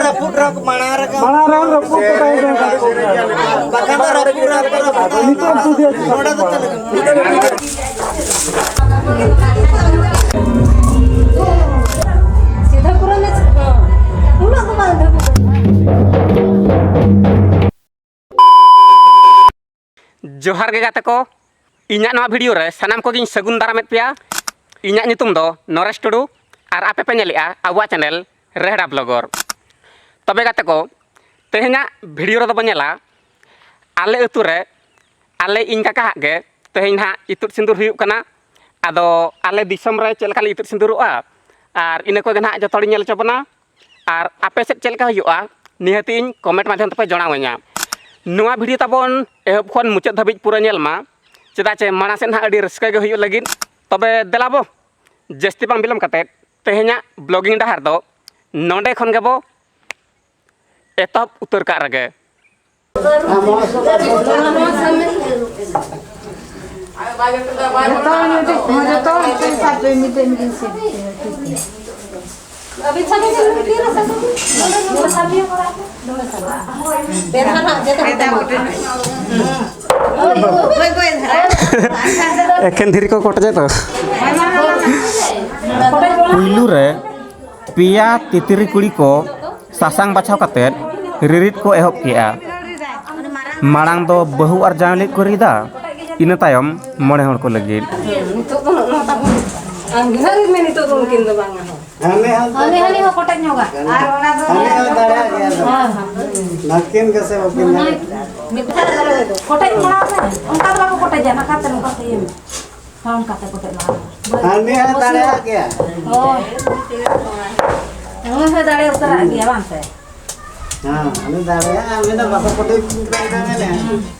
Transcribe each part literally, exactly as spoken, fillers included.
ᱢᱟᱲᱟᱝ ᱨᱮ ᱨᱟᱹᱯᱩᱫ ᱠᱚ ᱛᱟᱦᱮᱸ ᱠᱟᱱᱟ᱾ ᱵᱟᱠᱷᱟᱱ ᱫᱚ ᱨᱟᱹᱯᱩᱫ, ᱨᱟᱹᱯᱩᱫ, ᱨᱟᱹᱯᱩᱫ᱾ ᱱᱤᱛᱚᱜ ᱮᱢ ᱛᱩᱫᱮᱭᱟ ᱪᱮᱫᱟᱜ? ᱱᱚᱰᱮ ᱫᱚ ᱪᱮᱫ ᱞᱮᱠᱟ? ᱥᱤᱫᱷᱟᱹ ᱯᱩᱨᱟᱹ ᱢᱮ᱾ ᱩᱱᱟᱹᱜ ᱫᱚ ᱵᱟᱝ ᱫᱷᱟᱹᱵᱤᱡ᱾ ᱡᱚᱦᱟᱨ ᱜᱮ ᱜᱟᱛᱮ ᱠᱚ, ᱤᱧᱟᱹᱜ ᱱᱚᱣᱟ ᱵᱷᱤᱰᱤᱭᱳ ᱨᱮ ᱥᱟᱱᱟᱢ ᱠᱚᱜᱮᱧ ᱥᱟᱹᱜᱩᱱ ᱫᱟᱨᱟᱢᱮᱫ ᱯᱮᱭᱟ᱾ ᱤᱧᱟᱹᱜ ᱧᱩᱛᱩᱢ ᱫᱚ ᱱᱚᱨᱮᱥ ᱴᱩᱰᱩ ᱟᱨ ᱟᱯᱮ ᱯᱮ ᱧᱮᱞᱮᱜᱼᱟ ᱟᱵᱚᱣᱟᱜ ᱪᱮᱱᱮᱞ ᱨᱮᱦᱲᱟ ᱵᱞᱚᱜᱚᱨ᱾ ᱛᱚᱵᱮ ᱜᱟᱛᱮ ᱠᱚ, ᱛᱮᱦᱮᱧᱟᱜ ᱵᱷᱤᱰᱤᱭᱳ ᱨᱮᱫᱚ ᱵᱚᱱ ᱧᱮᱞᱟ ᱟᱞᱮ ᱟᱹᱛᱩ ᱨᱮ ᱟᱞᱮ ᱤᱧ ᱠᱟᱠᱟ ᱦᱟᱜ ᱜᱮ ᱛᱮᱦᱮᱧ ᱱᱟᱦᱟᱜ ᱤᱛᱩᱫ ᱥᱤᱸᱫᱩᱨ ᱦᱩᱭᱩᱜ ᱠᱟᱱᱟ᱾ ᱟᱫᱚ ᱟᱞᱮ ᱫᱤᱥᱚᱢ ᱨᱮ ᱪᱮᱫ ᱞᱮᱠᱟ ᱞᱮ ᱤᱛᱩᱫ ᱥᱤᱸᱫᱩᱨᱚᱜᱼᱟ ᱟᱨ ᱤᱱᱟᱹ ᱠᱚᱜᱮ ᱱᱟᱦᱟᱜ ᱡᱚᱛᱚ ᱦᱚᱲᱤᱧ ᱧᱮᱞ ᱦᱚᱪᱚ ᱵᱚᱱᱟ᱾ ᱟᱨ ᱟᱯᱮ ᱥᱮᱫ ᱪᱮᱫ ᱞᱮᱠᱟ ᱦᱩᱭᱩᱜᱼᱟ, ᱱᱤᱦᱟᱹᱛᱤᱧ ᱠᱚᱢᱮᱱᱴ ᱢᱟᱫᱽᱫᱷᱚᱢ ᱛᱮᱯᱮ ᱡᱟᱱᱟᱣᱟᱹᱧᱟ᱾ ᱱᱚᱣᱟ ᱵᱷᱤᱰᱤᱭᱳ ᱛᱟᱵᱚᱱ ᱮᱦᱚᱵ ᱠᱷᱚᱱ ᱢᱩᱪᱟᱹᱫ ᱫᱷᱟᱹᱵᱤᱡ ᱯᱩᱨᱟᱹ ᱧᱮᱞ ᱢᱟ, ᱪᱮᱫᱟᱜ ᱪᱮ ᱢᱟᱲᱟᱝ ᱥᱮᱫ ᱱᱟᱦᱟᱜ ᱟᱹᱰᱤ ᱨᱟᱹᱥᱠᱟᱹ ᱜᱮ ᱦᱩᱭᱩᱜ ᱞᱟᱹᱜᱤᱫ᱾ ᱛᱚᱵᱮ ᱫᱮᱞᱟ ᱵᱚ, ᱡᱟᱹᱥᱛᱤ ᱵᱟᱝ ᱵᱤᱞᱚᱢ ᱠᱟᱛᱮᱫ ᱛᱮᱦᱮᱧᱟᱜ ᱵᱞᱚᱜᱤᱝ ᱰᱟᱦᱟᱨ ᱫᱚ ᱱᱚᱰᱮ ᱠᱷᱚᱱ ᱜᱮᱵᱚ ᱮᱛᱚᱦᱚᱵ ᱩᱛᱟᱹᱨ ᱠᱟᱜ ᱨᱮᱜᱮ᱾ ᱡᱚᱛᱚ ᱦᱚᱲ ᱢᱤᱫᱴᱮᱡ, ᱦᱚᱸ, ᱡᱚᱛᱚ ᱦᱚᱲ ᱢᱤᱫᱴᱮᱡ ᱥᱟᱵ ᱯᱮ, ᱢᱤᱫᱴᱮᱡ, ᱢᱤᱫᱴᱮᱡ ᱥᱟᱵ ᱯᱮ᱾ ᱮᱠᱷᱮᱱ ᱫᱷᱤᱨᱤ ᱠᱚ ᱠᱚᱴᱮᱡᱮᱫ ᱫᱚ᱾ ᱯᱩᱭᱞᱩ ᱨᱮ ᱯᱮᱭᱟ ᱛᱤᱛᱨᱤ ᱠᱩᱲᱤ ᱠᱚ ᱥᱟᱥᱟᱝ ᱵᱟᱪᱷᱟᱣ ᱠᱟᱛᱮᱫ ᱨᱤᱨᱤᱫ ᱠᱚ ᱮᱦᱚᱵ ᱠᱮᱜᱼᱟ᱾ ᱢᱟᱲᱟᱝ ᱫᱚ ᱵᱟᱹᱦᱩ ᱟᱨ ᱡᱟᱶᱟᱭ ᱞᱟᱹᱜᱤᱫ ᱠᱚ ᱨᱤᱫᱟ, ᱤᱱᱟᱹ ᱛᱟᱭᱚᱢ ᱢᱚᱬᱮ ᱦᱚᱲ ᱠᱚ ᱞᱟᱹᱜᱤᱫ᱾ ᱱᱤᱛᱚᱜ ᱫᱚ ᱱᱚᱜᱼᱚ ᱱᱚᱣᱟ ᱛᱟᱵᱚᱱ᱾ ᱟᱢ ᱜᱮ ᱱᱟᱦᱟᱜ ᱨᱤᱫ ᱢᱮ, ᱱᱤᱛᱚᱜ ᱫᱚ ᱩᱱᱠᱤᱱ ᱫᱚ ᱵᱟᱝᱟ ᱦᱚᱸ᱾ ᱦᱟᱱᱮ ᱦᱟᱱᱛᱮ ᱦᱟᱱᱮ ᱦᱟᱱᱮ ᱦᱚᱸ ᱠᱚᱴᱮᱡ ᱧᱚᱜᱟ᱾ ᱟᱨ ᱚᱱᱟ ᱫᱚ ᱦᱟᱱᱮ ᱦᱚᱸ ᱫᱟᱲᱮᱭᱟᱜ ᱜᱮᱭᱟ ᱫᱚ᱾ ᱦᱮᱸ, ᱦᱮᱸ᱾ ᱱᱟᱹᱠᱤᱱ ᱜᱮᱥᱮ ᱵᱟᱹᱠᱤᱱ ᱫᱟᱲᱮᱭᱟᱜ ᱜᱮᱭᱟ᱾ ᱢᱤᱫ ᱫᱷᱟᱣ ᱫᱚ ᱠᱚᱴᱮᱡ ᱢᱟᱲᱟᱝ ᱢᱮ᱾ ᱚᱱᱠᱟ ᱫᱚ ᱵᱟᱠᱚ ᱠᱚᱴᱮᱡᱟ, ᱱᱟᱠᱟᱛᱮ ᱱᱚᱝᱠᱟ ᱛᱮ ᱤᱭᱟᱹ ᱢᱮ᱾ ᱦᱚᱸ, ᱚᱱᱠᱟᱛᱮ ᱠᱚᱴᱮᱡ ᱢᱟᱲᱟᱝ ᱢᱮ᱾ ᱦᱟᱱᱮ ᱦᱚᱸ ᱫᱟᱲᱮᱭᱟᱜ ᱜᱮᱭᱟ᱾ ᱦᱳᱭ᱾ ᱱᱩᱭ ᱦᱚᱸᱭ ᱫᱟᱲᱮ ᱩᱛᱟᱹᱨᱟᱜ ᱜᱮᱭᱟ, ᱵᱟᱝ ᱥᱮ? ᱦᱮᱸ, ᱩᱱᱤ ᱫᱟᱲᱮᱭᱟᱜᱼᱟ, ᱩᱱᱤ ᱫᱚ ᱵᱟᱠᱚ ᱠᱚᱴᱮᱡ ᱠᱟᱭ ᱠᱟᱱᱟ᱾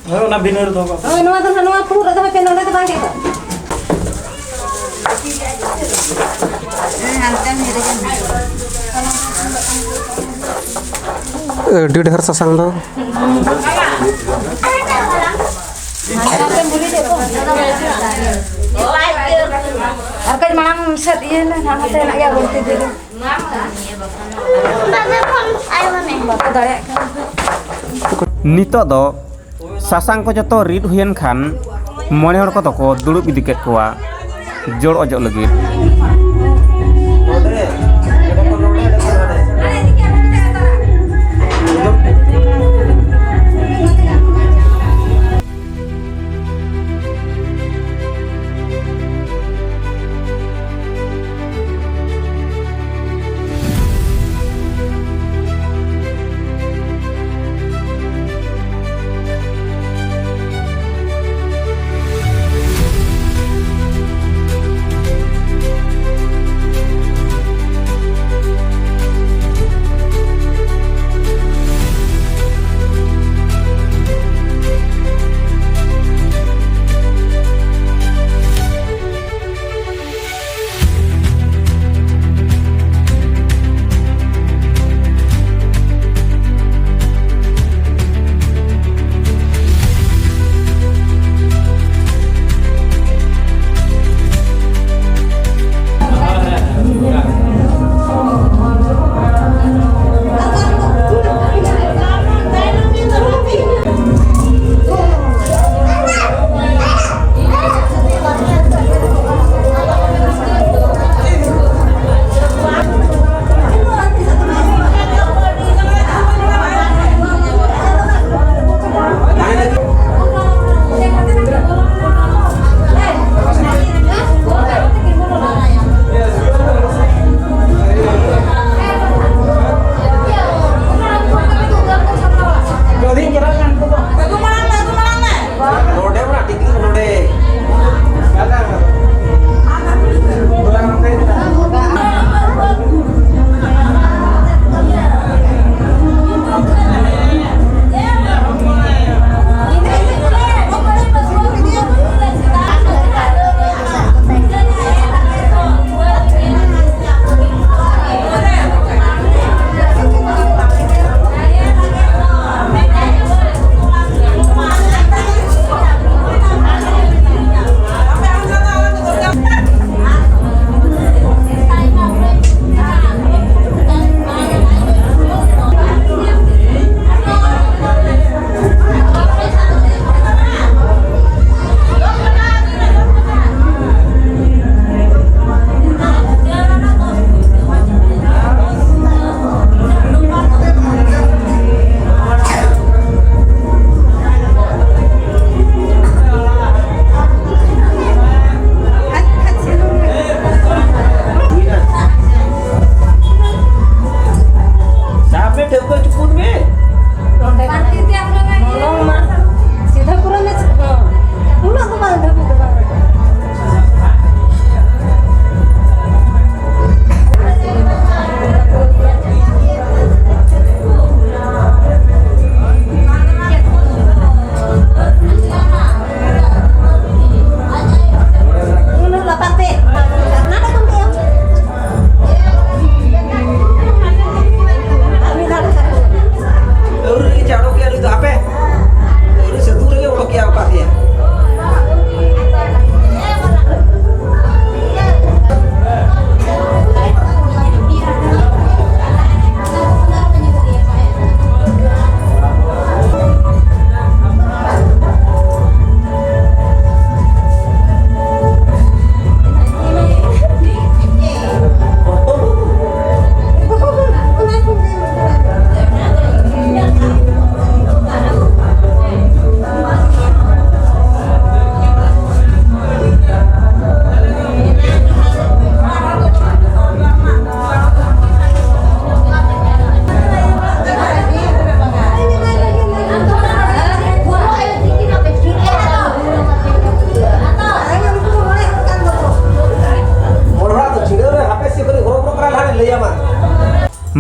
ᱦᱳᱭ, ᱚᱱᱟ ᱵᱷᱤᱱᱟᱹ ᱨᱮ ᱫᱚᱦᱚ ᱠᱟᱜ ᱯᱮ᱾ ᱦᱳᱭ, ᱱᱚᱣᱟ ᱫᱚ ᱱᱟᱦᱟᱜ, ᱱᱚᱣᱟ ᱯᱷᱩᱲᱩᱜ ᱨᱮ ᱫᱚᱦᱚᱭ ᱯᱮ, ᱱᱚᱰᱮ ᱫᱚ ᱵᱟᱝ ᱜᱮᱫᱚᱜ᱾ ᱟᱹᱰᱤ ᱰᱷᱮᱨ ᱥᱟᱥᱟᱝ ᱫᱚ᱾ ᱟᱨ ᱠᱟᱹᱡ ᱢᱟᱲᱟᱝ ᱥᱮᱫ ᱤᱭᱟᱹ ᱞᱮ, ᱱᱟᱦᱟᱜ ᱱᱚᱛᱮ ᱦᱮᱱᱟᱜ ᱜᱮᱭᱟ ᱵᱟᱹᱲᱛᱤ ᱫᱷᱤᱨᱤ᱾ ᱵᱟᱵᱮ ᱯᱷᱳᱱ ᱟᱭ ᱱᱤᱛᱚᱜ ᱫᱚ ᱥᱟᱥᱟᱝ ᱠᱚ ᱡᱚᱛᱚ ᱨᱤᱫ ᱦᱩᱭᱮᱱ ᱠᱷᱟᱱ ᱢᱚᱬᱮ ᱦᱚᱲ ᱠᱚᱫᱚ ᱠᱚ ᱫᱩᱲᱩᱵ ᱤᱫᱤ ᱠᱮᱫ ᱠᱚᱣᱟ ᱡᱚᱲ ᱚᱡᱚᱜ ᱞᱟᱹᱜᱤᱫ᱾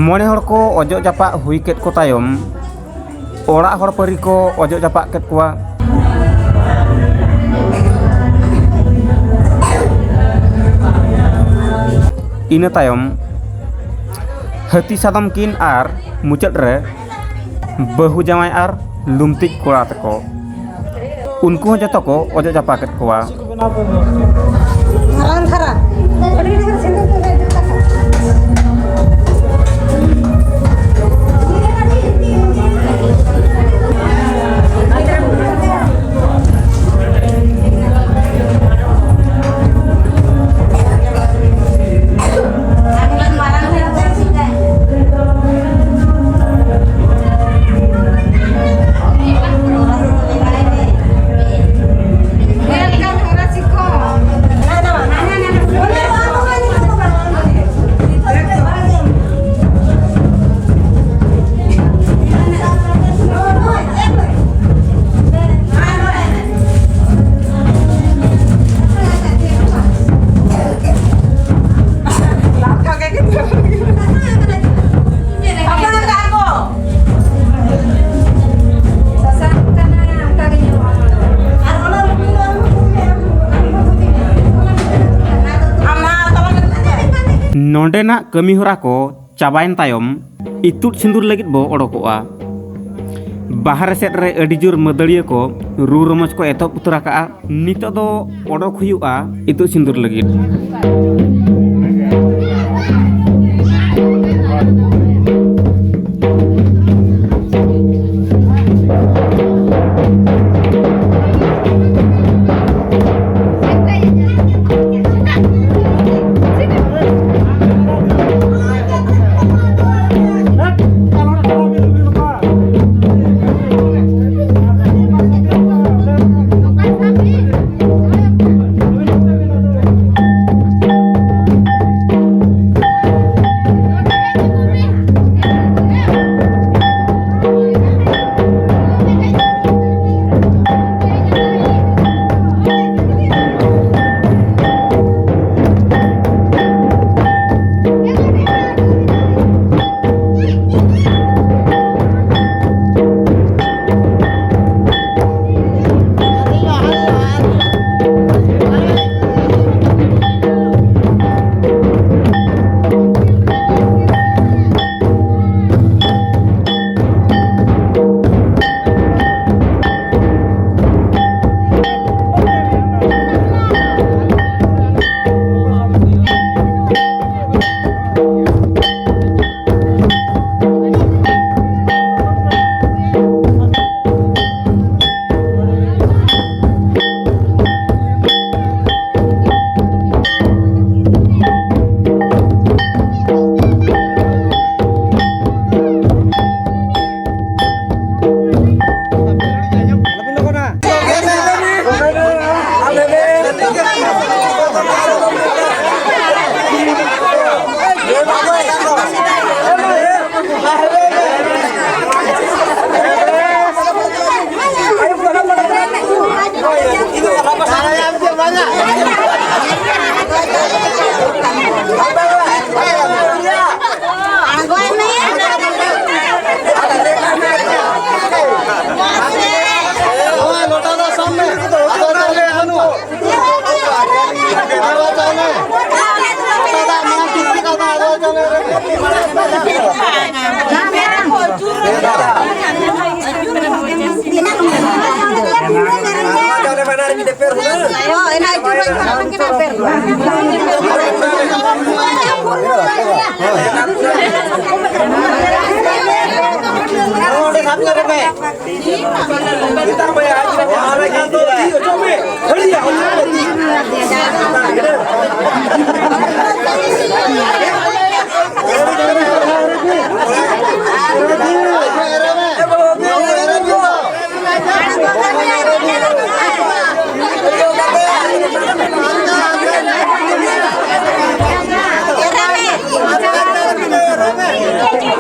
ᱢᱚᱬᱮ ᱦᱚᱲ ᱠᱚ ᱚᱡᱚᱜ ᱡᱟᱯᱟᱜ ᱦᱩᱭ ᱠᱮᱫ ᱠᱚ ᱛᱟᱭᱚᱢ, ᱚᱲᱟᱜ ᱦᱚᱲ ᱯᱟᱹᱨᱤ ᱠᱚ ᱚᱡᱚᱜ ᱡᱟᱯᱟᱜ ᱠᱮᱫ ᱠᱚᱣᱟ᱾ ᱤᱱᱟᱹ ᱛᱟᱭᱚᱢ ᱦᱟᱹᱛᱤ ᱥᱟᱫᱚᱢ ᱠᱤᱱ ᱟᱨ ᱢᱩᱪᱟᱹᱫ ᱨᱮ ᱵᱟᱹᱦᱩ ᱡᱟᱶᱟᱭ ᱟᱨ ᱞᱩᱢᱛᱤᱡ ᱠᱚᱲᱟ ᱛᱟᱠᱚ, ᱩᱱᱠᱩ ᱦᱚᱸ ᱡᱚᱛᱚ ᱠᱚ ᱚᱡᱚᱜ ᱡᱟᱯᱟᱜ ᱠᱮᱫ ᱠᱚᱣᱟ᱾ ᱢᱟᱨᱟᱝ ᱫᱷᱟᱨᱟ᱾ ᱱᱚᱰᱮᱱᱟᱜ ᱠᱟᱹᱢᱤ ᱦᱚᱨᱟ ᱠᱚ ᱪᱟᱵᱟᱭᱮᱱ ᱛᱟᱭᱚᱢ ᱤᱛᱩᱫ ᱥᱤᱸᱫᱩᱨ ᱞᱟᱹᱜᱤᱫ ᱵᱚ ᱚᱰᱚᱠᱚᱜᱼᱟ᱾ ᱵᱟᱦᱨᱮ ᱥᱮᱫ ᱨᱮ ᱟᱹᱰᱤ ᱡᱳᱨ ᱢᱟᱹᱫᱟᱹᱲᱤᱭᱟᱹ ᱠᱚ ᱨᱩ ᱨᱚᱢᱚᱡᱽ ᱠᱚ ᱮᱛᱚᱦᱚᱵ ᱩᱛᱟᱹᱨ ᱟᱠᱟᱜᱼᱟ᱾ ᱱᱤᱛᱚᱜ ᱫᱚ ᱚᱰᱚᱠ ᱦᱩᱭᱩᱜᱼᱟ ᱤᱛᱩᱫ ᱥᱤᱸᱫᱩᱨ ᱞᱟᱹᱜᱤᱫ᱾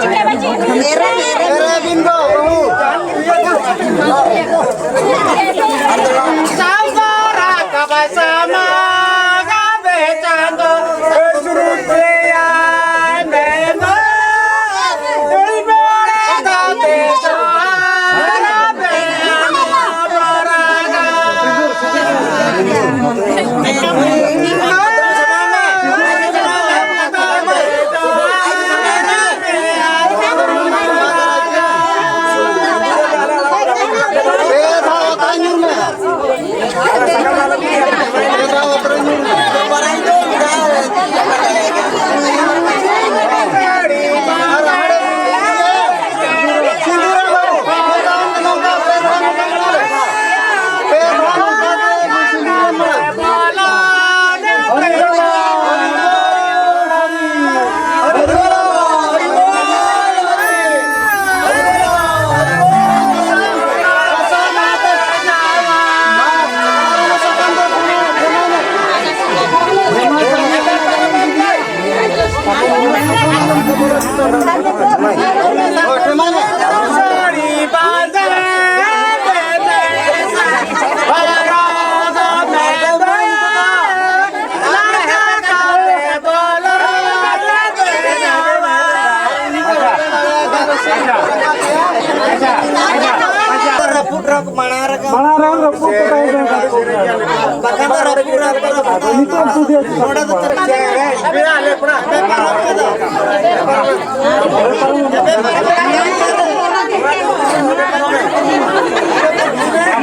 ᱮᱨᱟ ᱵᱤᱱ ᱫᱚ ᱵᱟᱹᱦᱩ᱾ ᱥᱟᱢᱵᱟ ᱨᱟᱠᱟᱵ ᱥᱟᱢᱟ ᱜᱟᱵᱮ ᱪᱟᱸᱫᱚ ᱥᱩᱨᱩᱡ ᱨᱮᱭᱟᱭ ᱢᱮᱱᱫᱚ ᱩᱭ ᱵᱮᱲᱟ ᱠᱟᱛᱮ ᱡᱚᱦᱟᱨ ᱟᱵᱮ ᱟᱢ ᱨᱟᱜᱟ᱾ ᱨᱟᱹᱯᱩᱫ ᱨᱟᱹᱯᱩᱫ ᱢᱟᱲᱟᱝ ᱨᱮᱜᱮ ᱢᱟᱲᱟᱝ ᱨᱮ ᱨᱟᱹᱯᱩᱫ ᱠᱚ ᱛᱟᱦᱮᱸ ᱠᱟᱱᱟ᱾ ᱵᱟᱠᱷᱟᱱ ᱫᱚ ᱨᱟᱹᱯᱩᱫ ᱨᱟᱹᱯᱩᱫ ᱨᱟᱹᱯᱩᱫ᱾ ᱟᱫᱚ ᱱᱤᱛᱚᱜ ᱥᱩᱫᱷᱟᱹ ᱱᱚᱰᱮ ᱫᱚ ᱪᱮᱫ ᱞᱮᱠᱟ?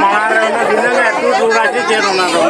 ᱢᱟᱲᱟᱝ ᱨᱮ ᱚᱱᱟ ᱫᱷᱤᱱᱟᱹᱝ ᱮ ᱟᱹᱛᱩ ᱨᱩᱣᱟᱹᱲᱟ ᱪᱮ ᱪᱮᱫ ᱚᱱᱟ ᱫᱚ?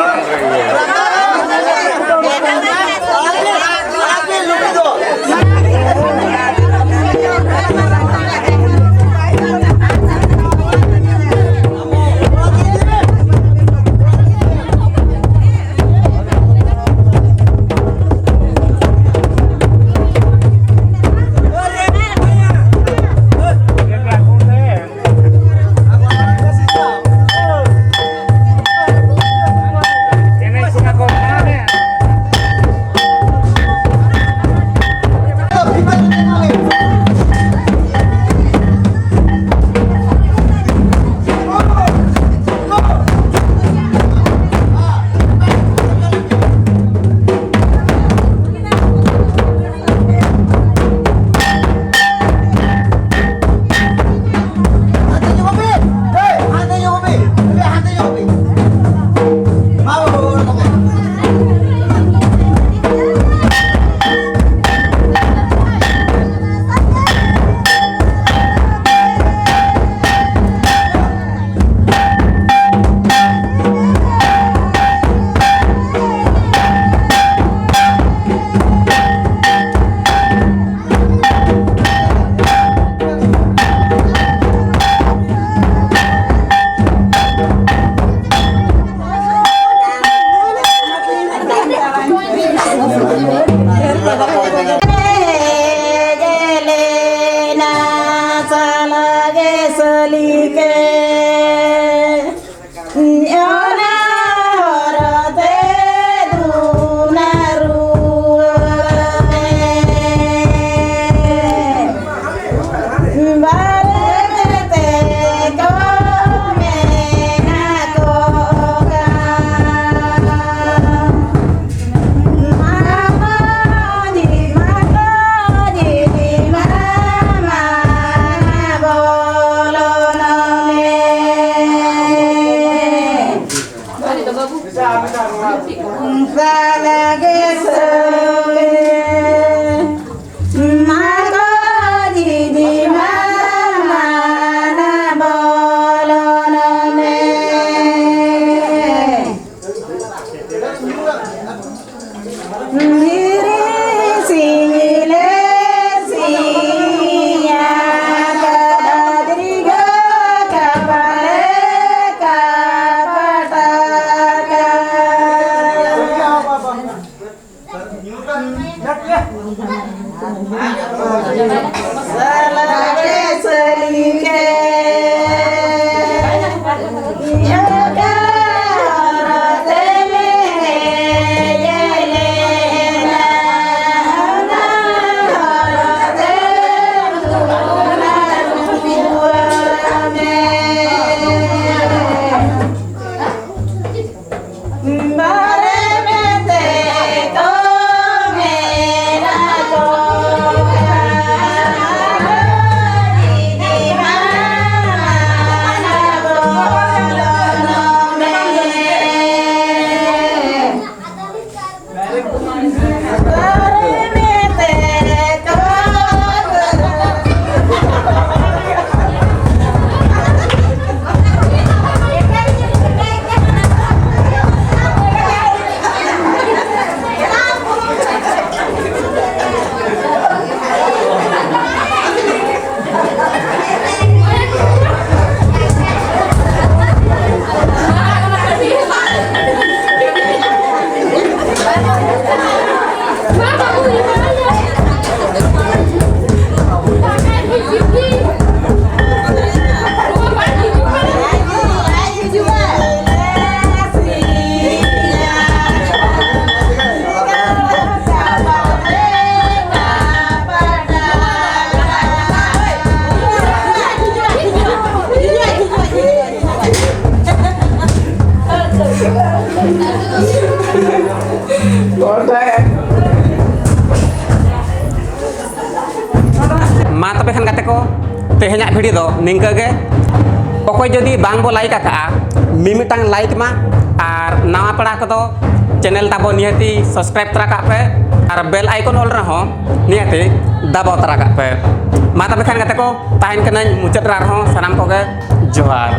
ᱥᱟᱞᱟᱜᱮ ᱥᱟᱹᱞᱤᱠᱮ ᱚᱱᱟ ᱦᱚᱨᱛᱮ ᱫᱩᱱᱟ ᱨᱩᱣᱟᱹᱲ ᱢᱮ᱾ ᱵᱟᱨᱮ ᱛᱮ ᱠᱚ ᱢᱮᱱᱟ ᱠᱚ ᱜᱟᱱ᱾ ᱢᱟ ᱛᱚᱵᱮ ᱠᱷᱟᱱ ᱜᱟᱛᱮ ᱠᱚ, ᱛᱮᱦᱮᱧᱟᱜ ᱵᱷᱤᱰᱤᱭᱳ ᱫᱚ ᱱᱤᱝᱠᱟᱹ ᱜᱮ᱾ ᱚᱠᱚᱭ ᱡᱩᱫᱤ ᱵᱟᱝ ᱵᱚ ᱞᱟᱭᱤᱠ ᱟᱠᱟᱫᱼᱟ, ᱢᱤᱢᱤᱫᱴᱟᱝ ᱞᱟᱭᱤᱠ ᱢᱟ, ᱟᱨ ᱱᱟᱣᱟ ᱯᱮᱲᱟ ᱠᱚᱫᱚ ᱪᱮᱱᱮᱞ ᱛᱟᱵᱚ ᱱᱤᱦᱟᱹᱛᱤ ᱥᱟᱵᱥᱠᱨᱟᱭᱤᱵ ᱛᱚᱨᱟ ᱠᱟᱜ ᱯᱮ, ᱟᱨ ᱵᱮᱞ ᱟᱭᱠᱚᱱ ᱚᱞ ᱨᱮᱦᱚᱸ ᱱᱤᱦᱟᱹᱛᱤ ᱫᱟᱵᱟᱣ ᱛᱚᱨᱟ ᱠᱟᱜ ᱯᱮ᱾ ᱢᱟ ᱛᱚᱵᱮ ᱠᱷᱟᱱ ᱜᱟᱛᱮ ᱠᱚ, ᱛᱟᱦᱮᱱ ᱠᱟᱹᱱᱟᱹᱧ ᱢᱩᱪᱟᱹᱫ ᱨᱮ ᱟᱨᱦᱚᱸ ᱥᱟᱱᱟᱢ ᱠᱚᱜᱮ ᱡᱚᱦᱟᱨ᱾